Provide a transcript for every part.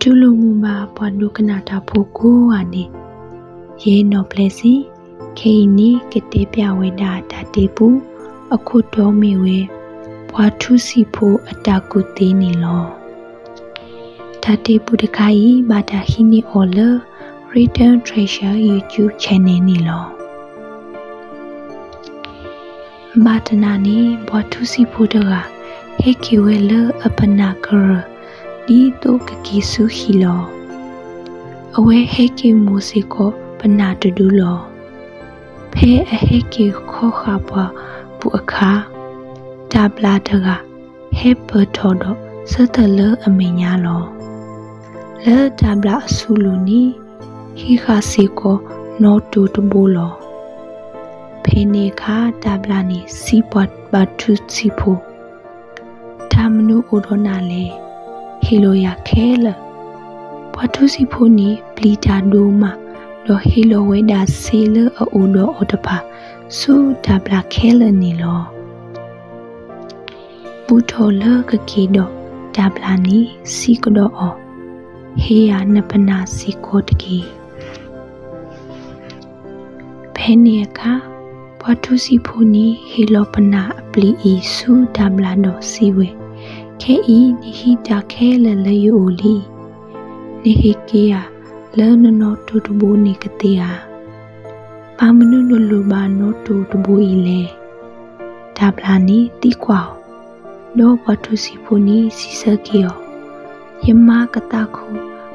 တူၢ်လိာ်မုာ်ဘၣ်ပှၤဒိကနၣ်တၢ်ဖိကိးဂၤဒဲး, ယဲနီၢ်ပျဲစ့, ခဲအံၤန့ၣ် ကတဲပျးဝဲဒၣ်တၢ်တဲပူ, အခိၣ်တီမ့ၢ်ဝဲ ပှၤထူစံာ်ဖိအတၢ်ကူၣ်သ့န့ၣ်လီၤ. တၢ်တဲပူတခါအံၤ ဘၣ်တၢ်ဟံးန့ၢ်အီၤလၢ Written Treasure YouTube Channel န့ၣ်လီၤ. ဘၣ်တနၤန့ၣ် ပှၤထူစံာ်ဖိတဂၤ ဟဲက့ၤဝဲလၢအပနၢ်ကရၢၢ် ဒ်သိးကက့ၤဆူဟံၣ်လီၤ. အဝဲဟဲက့ၤမိၢ်စ့ၢ်ကီးပနၢ်တဒုလီၤ. ဖဲအဟဲက့ၤခီဃာ်ပှၢ်ပူၤအခါ, တၢ်ဘျၣ်တဂၤ ဟဲပၢၢ်ထီၣ်ဒီးဆၢထၢၣ်လၢအမဲာ်ညါလီၤ. လၢတၢ်ဘျၣ်အဆူၣ်လိၤန့ၣ် ဟံးဃာ်စ့ၢ်ကီးနီၣ်တိၢ်တဘိလီၤ. ဖဲန့ၣ်အခါ တၢ်ဘျၣ်န့ၣ်စံးပှၤထူစံာ်ဖိ, တၢ်မနုၤအိၣ်ဒီးနၤလဲၣ်. ဟ့ၣ်လီၤယၤခဲလၢာ်. ပှၤထူစံာ်ဖိန့ၣ်ပျံၤတၢ်ဒိၣ်မး, ဒီးဟ့ၣ်လီၤဝဲဒၣ်စ့လၢအအိၣ်ဒီးအီၤတဖၣ် ဆူတၢ်ဘျၣ်ခဲလၢာ်န့ၣ်လီၤ. ဘူးထီၣ်လၢကက့ၤဒီးတၢ်ဘျၣ်န့ၣ် စံးကဒီးအီၤ, ဟ့ၣ်ယၤနပနၢ်စ့ၢ်ကီးတက့ၢ်. ဖဲန့ၣ်အခါ ပှၤထူစံာ်ဖိန့ၣ် ဟ့ၣ်လီၤပနၢ်အပျံၤအံၤဆူတၢ်ဘျၣ်ဒီးစံးဝဲ, ခဲအံၤနဟံးတၢ်ခဲလၢာ်လၢယအိၣ်လံ. နဟ့ၣ်က့ၤယၤလၢနနီၣ်တိၢ်တဘိန့ၣ်ကသ့ဧါ. ဘၣ်မနုၤနလိၣ်ဘၣ်နီၣ်တိၢ်တဘိအံၤလဲၣ်. တၢ်ဘျၣ်န့ၣ်သံကွၢ်အီၤ, ဒီးပှၤထူစံာ်ဖိန့ၣ်စံးဆၢက့ၤအီၤ, ယမါကသးခု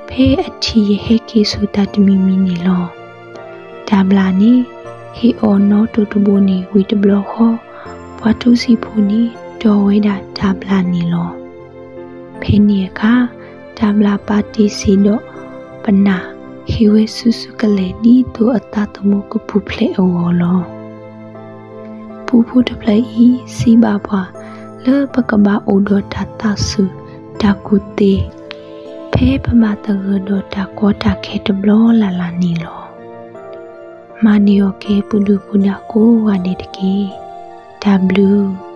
ဖဲအထံၣ်ယဟဲက့ၤဆိတၢ်တမံၤမံၤန့ၣ်လီၤ. တၢ်ဘျၣ်န့ၣ် ဟ့ၣ်အီၤနီၣ်တိၢ်တဘိန့ၣ်ဝံၤတဘျီဃီ, ပှၤထူစံာ်ဖိန့ၣ်တီၢ်ဝဲဒၣ်တၢ်ဘျၣ်န့ၣ်လီၤ. ဖဲန့ၣ်အခါ တၢ်ဘျၣ်ပာ်တ့ၢ်စ့ၢ်ဒီးပနၢ်, ဟ့ၣ်ဝဲဆူၣ်ဆူၣ်ကလဲာ်ဒ်သိးအသးသမူကပူၤဖျဲးအဂီၢ်လီၤ. ပူဖိတဖျၢၣ်အံၤ စံးဘၣ်ပှၤလၢပကဘၣ်အိၣ်ဒီးတၢ်သးစူၤတၢ်ကူၣ်သ့, ဖဲပမၤသဂၢၢ်ဒီးတၢ်ကီတၢ်ခဲတဘျီလၢ်လၢ်န့ၣ်လီၤ. မၤန့ၢ်အီၣ်ကဲပဒုၣ်ပဒါကိးဂၤဒဲးတက့ၢ်. တၢ်ဘျုး